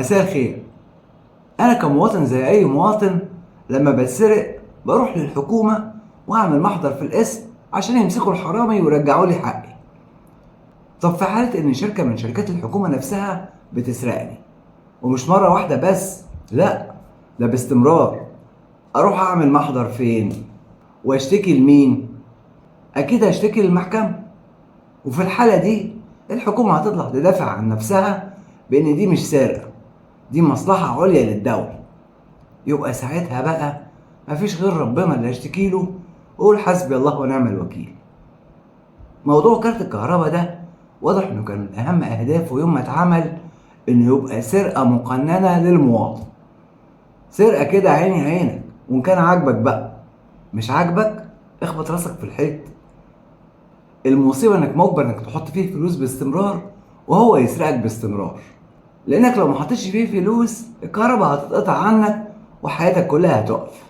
مساء الخير. انا كمواطن زي اي مواطن لما بتسرق بروح للحكومة واعمل محضر في القسم عشان يمسكوا الحرامي ويرجعوا لي حقي. طب في حاله ان شركة من شركات الحكومة نفسها بتسرقني، ومش مرة واحدة بس، لا ده باستمرار، اروح اعمل محضر فين واشتكي لمين؟ اكيد هشتكي للمحكمة، وفي الحالة دي الحكومة هتطلع تدافع عن نفسها بان دي مش سرقه، دي مصلحة عليا للدولة. يبقى ساعتها بقى مفيش غير ربنا اللي هشتكي له وقول حسبي الله ونعم الوكيل. موضوع كارت الكهرباء ده واضح انه كان من اهم اهدافه يوم ما اتعمل انه يبقى سرقه مقننه للمواطن، سرقه كده عيني عينك، وان كان عاجبك بقى، مش عاجبك اخبط راسك في الحيط. المصيبة انك مجبر انك تحط فيه فلوس باستمرار وهو يسرقك باستمرار، لانك لو ما حطيتش فيه فلوس الكهرباء هتتقطع عنك وحياتك كلها هتقف.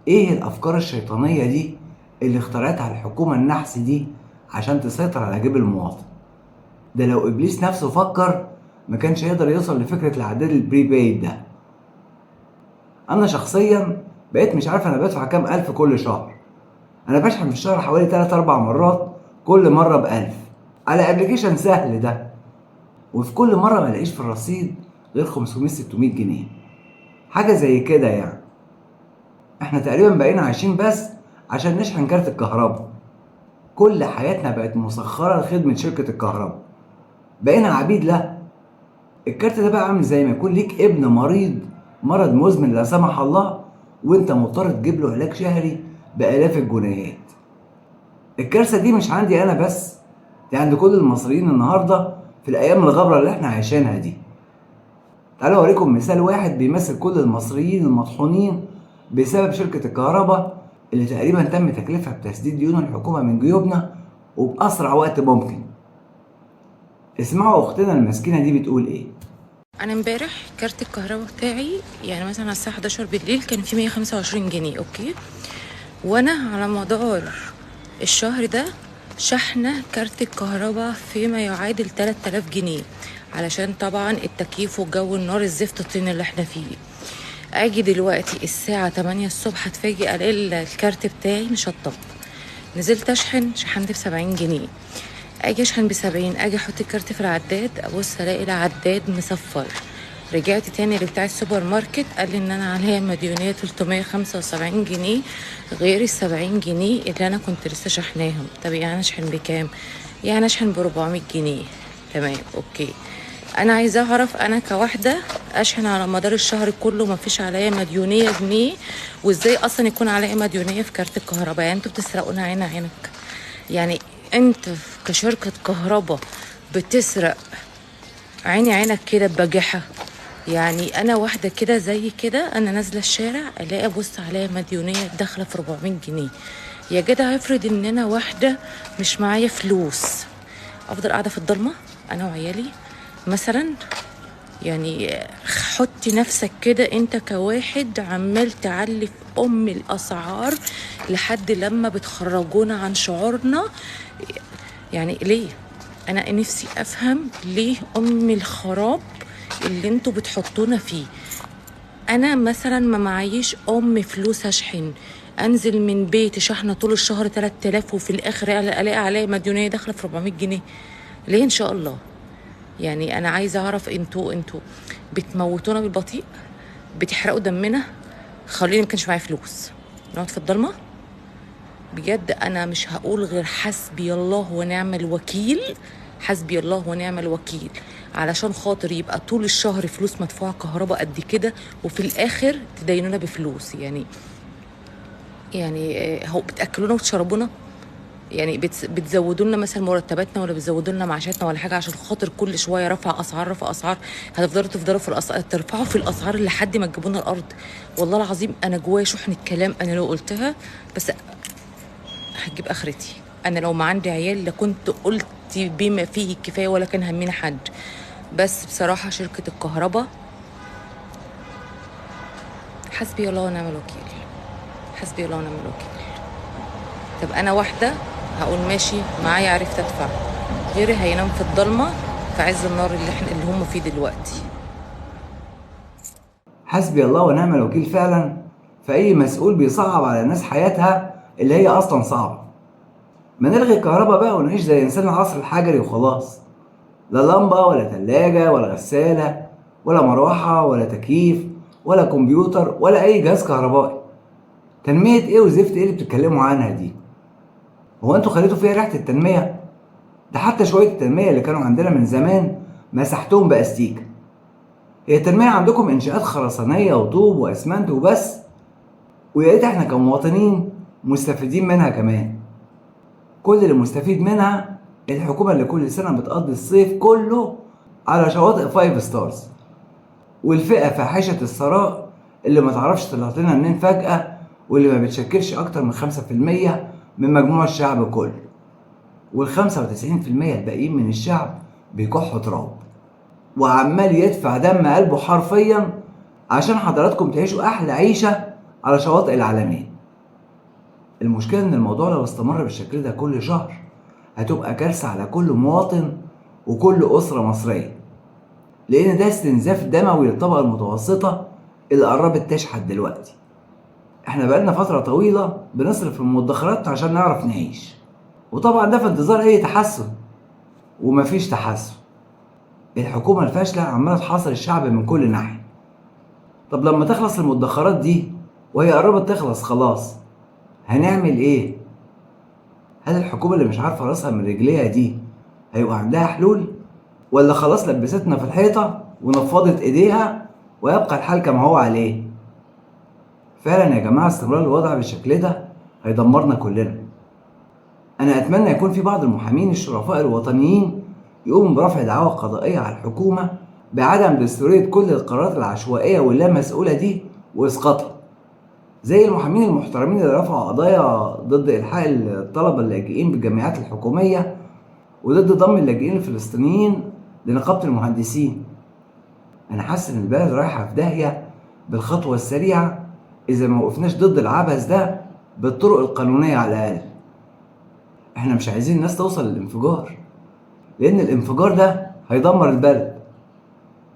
ايه الافكار الشيطانية دي اللي اخترعتها الحكومة النحس دي عشان تسيطر على جيب المواطن؟ ده لو ابليس نفسه فكر ما كانش يقدر يوصل لفكرة العداد ال prepaid ده. انا شخصيا بقيت مش عارف انا بدفع كام الف كل شهر. انا بشحن في الشهر حوالي 3-4 مرات، كل مرة ب1000 على application سهل ده، وفي كل مرة ما الاقيش في الرصيد غير 500-600 جنيه، حاجة زي كده يعني. احنا تقريبا بقينا عايشين بس عشان نشحن كارت الكهرباء. كل حياتنا بقت مسخرة لخدمة شركة الكهرباء، بقينا عبيد لها. الكارت ده بقى عامل زي ما يكون ليك ابن مريض مرض مزمن لا سمح الله، وانت مضطر تجيب له علاج شهري بالاف الجنيهات. الكارثة دي مش عندي انا بس، دي عند كل المصريين النهارده في الايام الغبرة اللي احنا عايشينها دي. تعالوا اوريكم مثال واحد بيمثل كل المصريين المطحونين بسبب شركة الكهرباء اللي تقريبا تم تكليفها بتسديد ديون الحكومة من جيوبنا وباسرع وقت ممكن. اسمعوا اختنا المسكينة دي بتقول ايه. انا امبارح كارت الكهرباء بتاعي يعني مثلا على الساعة 11 بالليل كان في 125 جنيه، okay، وانا على مدار الشهر ده شحنه كارت الكهرباء فيما يعادل 3000 جنيه، علشان طبعا التكييف والجو النار الزفت الطين اللي احنا فيه. اجي دلوقتي الساعة 8 الصبح اتفاجئ الاقي الكارت بتاعي مشطب. نزلت اشحن، شحنت ب70 جنيه. اجي اشحن ب70، اجي احط الكارت في العداد، ابص الاقي العداد مصفر. رجعت تاني لبتاع السوبر ماركت، قال لي ان انا عليا مديونية 375 جنيه غير ال70 جنيه اللي انا كنت لسه شحناهم. طب يعني اشحن بكام؟ يعني اشحن ب400 جنيه. تمام، okay. انا عايزه اعرف انا كواحده اشحن على مدار الشهر كله ما فيش عليا مديونية جنيه، وازاي اصلا يكون عليا مديونية في كارت الكهرباء؟ يعني انتوا بتسرقونا عين عينك. يعني انت كشركة كهرباء بتسرق عيني عينك كده ببجحه. يعني انا واحدة كده زي كده، انا نازله الشارع الاقي ابص عليا مديونية داخله في 400 جنيه. يا جدع افرض ان انا واحدة مش معايا فلوس، افضل قاعدة في الضلمة انا وعيالي مثلا. يعني حطي نفسك كده انت كواحد عمال تعلي في ام الاسعار لحد لما بتخرجونا عن شعورنا. يعني ليه؟ انا نفسي افهم ليه ام الخراب اللي انتوا بتحطونا فيه. انا مثلا ما معيش ام فلوس اشحن، انزل من بيتي شحنه طول الشهر 3000 وفي الاخر الاقي عليا مديونية داخله في 400 جنيه. ليه ان شاء الله؟ يعني انا عايزه اعرف انتوا بتموتونا بالبطيء، بتحرقوا دمنا، خليني ما كانش معايا فلوس نقعد في الضلمة. بجد انا مش هقول غير حسبي الله ونعم الوكيل، حسبي الله ونعم الوكيل، علشان خاطر يبقى طول الشهر فلوس مدفوعة كهرباء قد كده وفي الاخر تدينونا بفلوس. يعني هو بتاكلونا وتشربونا؟ يعني بتزودوا لنا مثلا مرتباتنا ولا بتزودوا لنا معاشاتنا ولا حاجة، عشان خاطر كل شوية رفع اسعار رفع اسعار. هتفضلوا تفضلوا في الاسعار، ترفعوا في الاسعار لحد ما تجيبونا الارض. والله العظيم انا جوايا شحنه كلام انا لو قلتها بس هتجيب اخرتي. انا لو ما عندي عيال لكنت قلت بما فيه الكفاية ولا كان همنا حد. بس بصراحة شركة الكهرباء حسبي الله ونعم الوكيل، حسبي الله ونعم الوكيل. طب انا واحدة هقول ماشي معايا عرفت ادفع، غيري هينام في الضلمة في عز النار اللي هم فيه دلوقتي. حسبي الله ونعم الوكيل فعلا في أي مسؤول بيصعب على الناس حياتها اللي هي أصلا صعبة. ما نلغي الكهرباء بقى ونعيش زي إنسان العصر الحجري وخلاص. لا لمبة ولا تلاجة ولا غسالة ولا مروحة ولا تكييف ولا كمبيوتر ولا أي جهاز كهربائي. تنمية إيه وزفت إيه اللي بتتكلموا عنها دي؟ هو أنتوا خليتوا فيها ريحة التنمية؟ ده حتى شوية التنمية اللي كانوا عندنا من زمان مسحتهم بأستيكة. هي التنمية عندكم إنشاءات خرسانية وطوب وأسمنت وبس، ويا ريت إحنا كمواطنين مستفيدين منها كمان. كل اللي مستفيد منها الحكومة اللي كل سنة بتقضي الصيف كله على شواطئ 5 stars، والفئة فاحشة الثراء اللي ما تعرفش طلعت لنا منين فجأة، واللي ما بتشكلش أكتر من 5% من مجموع الشعب كله، وال95% الباقيين من الشعب بيكحوا تراب وعمال يدفع دم قلبه حرفيا عشان حضراتكم تعيشوا أحلى عيشة على شواطئ العالمين. المشكلة إن الموضوع لو استمر بالشكل ده كل شهر هتبقى كارثة على كل مواطن وكل أسرة مصرية، لأن ده استنزاف دموي للطبقة المتوسطة اللي قربت تشحت دلوقتي. احنا بقالنا فترة طويلة بنصرف المدخرات عشان نعرف نعيش، وطبعا ده في انتظار أي تحسن، ومفيش تحسن. الحكومة الفاشلة عمالة تحاصر الشعب من كل ناحية. طب لما تخلص المدخرات دي، وهي قربت تخلص خلاص، هنعمل ايه؟ هل الحكومة اللي مش عارفة راسها من رجليها دي هيبقى عندها حلول؟ ولا خلاص لبستنا في الحيطة ونفضت ايديها ويبقى الحال كما هو عليه؟ فعلا يا جماعة استمرار الوضع بالشكل ده هيدمرنا كلنا. انا اتمنى يكون في بعض المحامين الشرفاء الوطنيين يقوموا برفع دعاوى قضائية على الحكومة بعدم دستورية كل القرارات العشوائية واللامسؤولة دي وإسقاطها، زي المحامين المحترمين اللي رفعوا قضايا ضد إلحاق الطلبة اللاجئين بالجامعات الحكومية وضد ضم اللاجئين الفلسطينيين لنقابة المهندسين. أنا حاسس إن البلد رايحة في داهية بالخطوة السريعة إذا ما وقفناش ضد العبث ده بالطرق القانونية على الأقل. إحنا مش عايزين الناس توصل للانفجار، لأن الانفجار ده هيدمر البلد.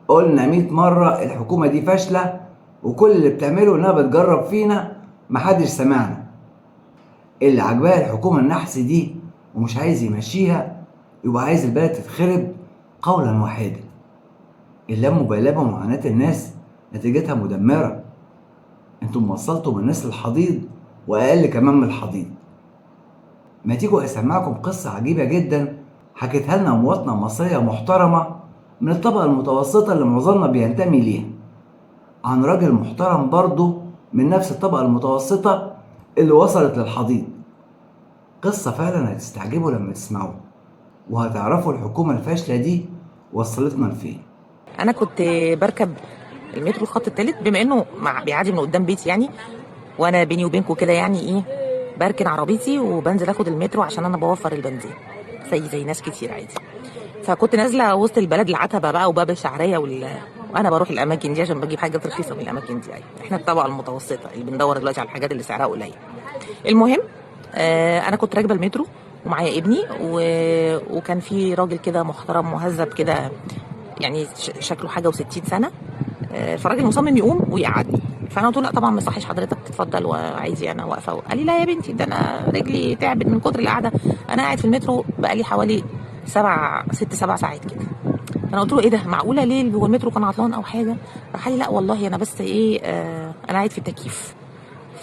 قلنا 100 مرة الحكومة دي فاشلة وكل اللي بتعمله إنها بتجرب فينا، محدش سمعنا. اللي عجبها الحكومة النحس دي ومش عايز يمشيها يبقى عايز البلد تتخرب قولا واحدا. اللامبالاة بمعاناة الناس نتيجتها مدمرة. انتم وصلتوا بالناس للحضيض وأقل كمان من الحضيض. ما تيجوا أسمعكم قصة عجيبة جدا حكيتها لنا مواطنة مصرية محترمة من الطبقة المتوسطة اللي معظمنا بينتمي ليها، عن راجل محترم برضه من نفس الطبقة المتوسطة اللي وصلت للحضيض. قصة فعلا هتستعجبوا لما تسمعوها وهتعرفوا الحكومة الفاشلة دي وصلتنا لفين. أنا كنت بركب المترو الخط الثالث، بما إنه بيعدي من قدام بيتي يعني، وأنا بيني وبينكم كده يعني إيه، بركن عربيتي وبنزل آخد المترو عشان أنا بوفر البنزين زي ناس كتير عادي. فكنت نازلة وسط البلد، العتبة بقى وباب الشعرية وأنا بروح الأماكن دي عشان بجيب حاجات رخيصة من الأماكن دي. يعني إحنا الطبقة المتوسطة اللي بندور دلوقتي على الحاجات اللي سعرها قليل. المهم أنا كنت راكبة المترو ومعايا ابني وكان في راجل كده محترم مهذب كده، يعني شكله حاجة و60 سنة. فالراجل مصمم يقوم ويقعدني، فأنا قلت له لا طبعا ما يصحش حضرتك تتفضل وعايزي أنا واقفة. قال لي لا يا بنتي، ده أنا رجلي تعبت من كتر القعدة، أنا قاعد في المترو بقالي حوالي 6-7 ساعات كده. فأنا قلت له إيه ده، معقولة؟ ليه، هو المترو كان عطلان أو حاجة؟ راح قال لي لا والله أنا بس إيه، أنا قاعد في التكييف.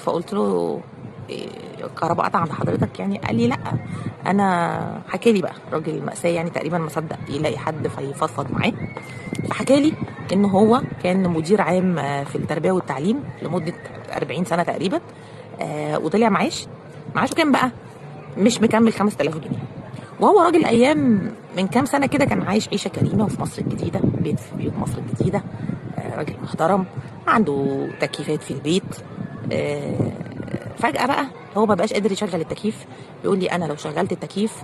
فقلت له إيه، الكهرباء قطع عند حضرتك يعني؟ قال لي لا. أنا حكى لي بقى راجل المأساة يعني، تقريبا ما صدق يلاقي حد فيفضفض معاه. فحكى لي إن هو كان مدير عام في التربية والتعليم لمدة 40 سنة تقريبا، وطلع معاشه كام بقى؟ مش مكمل 5000 جنيه. وهو راجل أيام من كام سنة كده كان عايش عيشة كريمة وفي مصر الجديدة، بيت في بيوت مصر الجديدة، راجل محترم عنده تكييفات في البيت. فجأة بقى هو ما بقاش قادر يشغل التكييف. بيقول لي أنا لو شغلت التكييف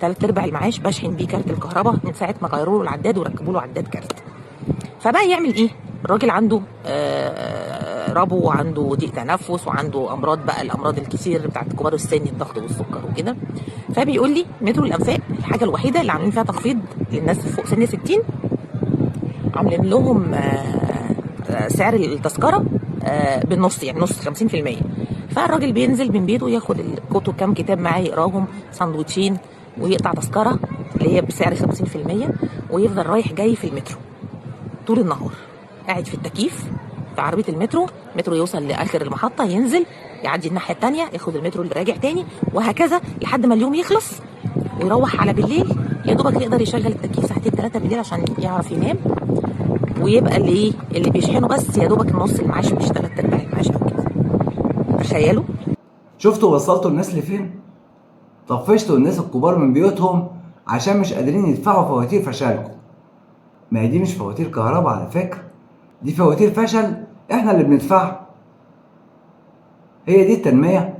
3/4 المعاش بشحن بيه كارت الكهرباء من ساعة ما غيروا له العداد وركبوا له عداد كارت. فبقى يعمل إيه؟ الراجل عنده ربو وعنده ضيق تنفس وعنده أمراض بقى، الأمراض الكتير بتاعت كبار السن، الضغط والسكر وكده. فبيقول لي مترو الأنفاق الحاجة الوحيدة اللي عاملين فيها تخفيض للناس فوق سن 60، عاملين لهم سعر التذكرة بالنص، يعني نص 50%. فالراجل بينزل من بيته ياخد الكتب، كام كتاب معاه يقراهم، سندوتشين، ويقطع تذكره اللي هي بسعر 50%، ويفضل رايح جاي في المترو طول النهار، قاعد في التكييف في عربية المترو. المترو يوصل لاخر المحطة، ينزل يعدي الناحية التانية، ياخد المترو اللي راجع تاني، وهكذا لحد ما اليوم يخلص ويروح على بالليل. يا دوبك يقدر يشغل التكييف ساعتين 3 بالليل عشان يعرف ينام، ويبقى اللي ايه اللي بيشحنه بس يا دوبك النص المعاش، مش 3/4 المعاش او كده. تخيلوا. شفتوا وصلتوا الناس لفين؟ طفشتوا الناس الكبار من بيوتهم عشان مش قادرين يدفعوا فواتير فشلكم. ما هي دي مش فواتير كهرباء على فكرة، دي فواتير فشل احنا اللي بندفعها. هي دي التنمية؟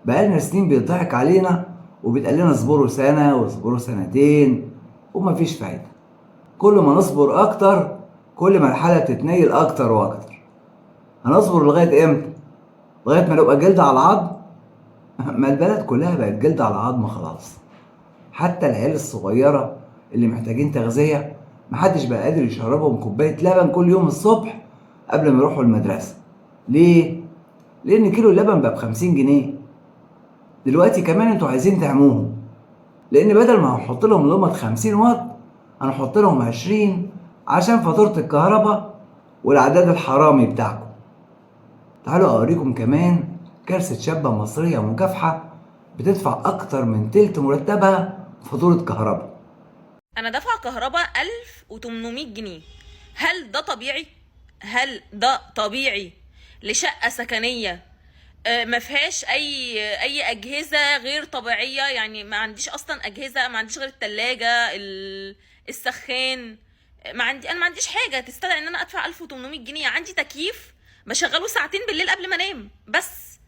بقالنا سنين بيضحك علينا وبيتقال لنا اصبروا سنة واصبروا سنتين ومفيش فايدة. كل ما نصبر أكتر كل ما الحالة بتتنيل أكتر وأكتر. هنصبر لغاية إمتى؟ لغاية ما نبقى جلد على العظم؟ ما البلد كلها بقت جلد على العظم خلاص. حتى العيال الصغيرة اللي محتاجين تغذية محدش بقى قادر يشربهم كوباية لبن كل يوم الصبح قبل ما يروحوا المدرسة. ليه؟ لأن كيلو اللبن بقى ب50 جنيه. دلوقتي كمان انتوا عايزين تعموهم، لأن بدل ما هنحط لهم لمبة 50 واط هنحط لهم 20 عشان فاتورة الكهرباء والعداد الحرامي بتاعكم. تعالوا أوريكم كمان كارثة شابة مصرية مكافحة بتدفع أكتر من تلت مرتبها فاتورة كهرباء. انا دافعه كهرباء 1800 جنيه. هل ده طبيعي؟ هل ده طبيعي لشقه سكنية ما فيهاش اي اجهزة غير طبيعية؟ يعني ما عنديش اصلا اجهزة، ما عنديش غير الثلاجة، السخان، ما عندي، انا ما عنديش حاجة تستدعي ان انا ادفع 1800 جنيه. عندي تكييف بشغله ساعتين بالليل قبل ما انام بس.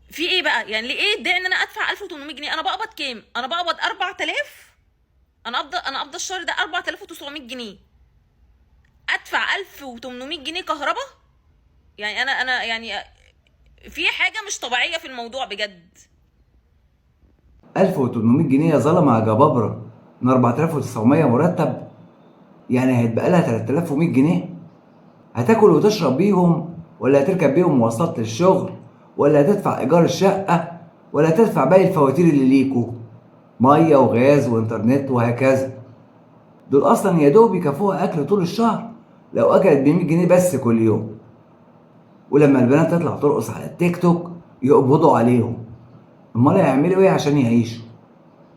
في ايه بقى؟ يعني ليه ايه الداعي ان انا ادفع 1800 جنيه؟ انا بقبض كام؟ انا بقبض 4000. انا قبض الشهر ده 4900 جنيه، ادفع 1800 جنيه كهرباء؟ يعني انا يعني في حاجة مش طبيعية في الموضوع بجد. 1800 جنيه يا ظلمه يا جبابره من 4900 مرتب، يعني هيتبقى لها 3100 جنيه. هتاكل وتشرب بيهم، ولا هتركب بيهم مواصلات للشغل، ولا هتدفع ايجار الشقة، ولا هتدفع باقي الفواتير اللي ليكو، مية وغاز وانترنت وهكذا. دول اصلا يا دوب يكفوها اكل طول الشهر لو اكلت ب 100 جنيه بس كل يوم. ولما البنات تطلع ترقص على التيك توك يقبضوا عليهم. امال هيعملوا ايه عشان يعيشوا؟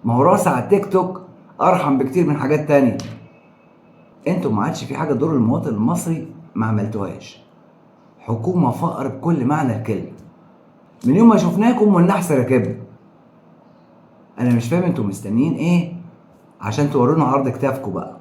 ما هو رقص على التيك توك ارحم بكتير من حاجات تانية. انتوا ما عادش في حاجة تضر المواطن المصري ما عملتوهاش. حكومة فقر بكل معنى الكلمة. من يوم ما شفناكم والنحس راكبنا. انا مش فاهم انتوا مستنيين ايه عشان تورونا عرض كتافكم بقى.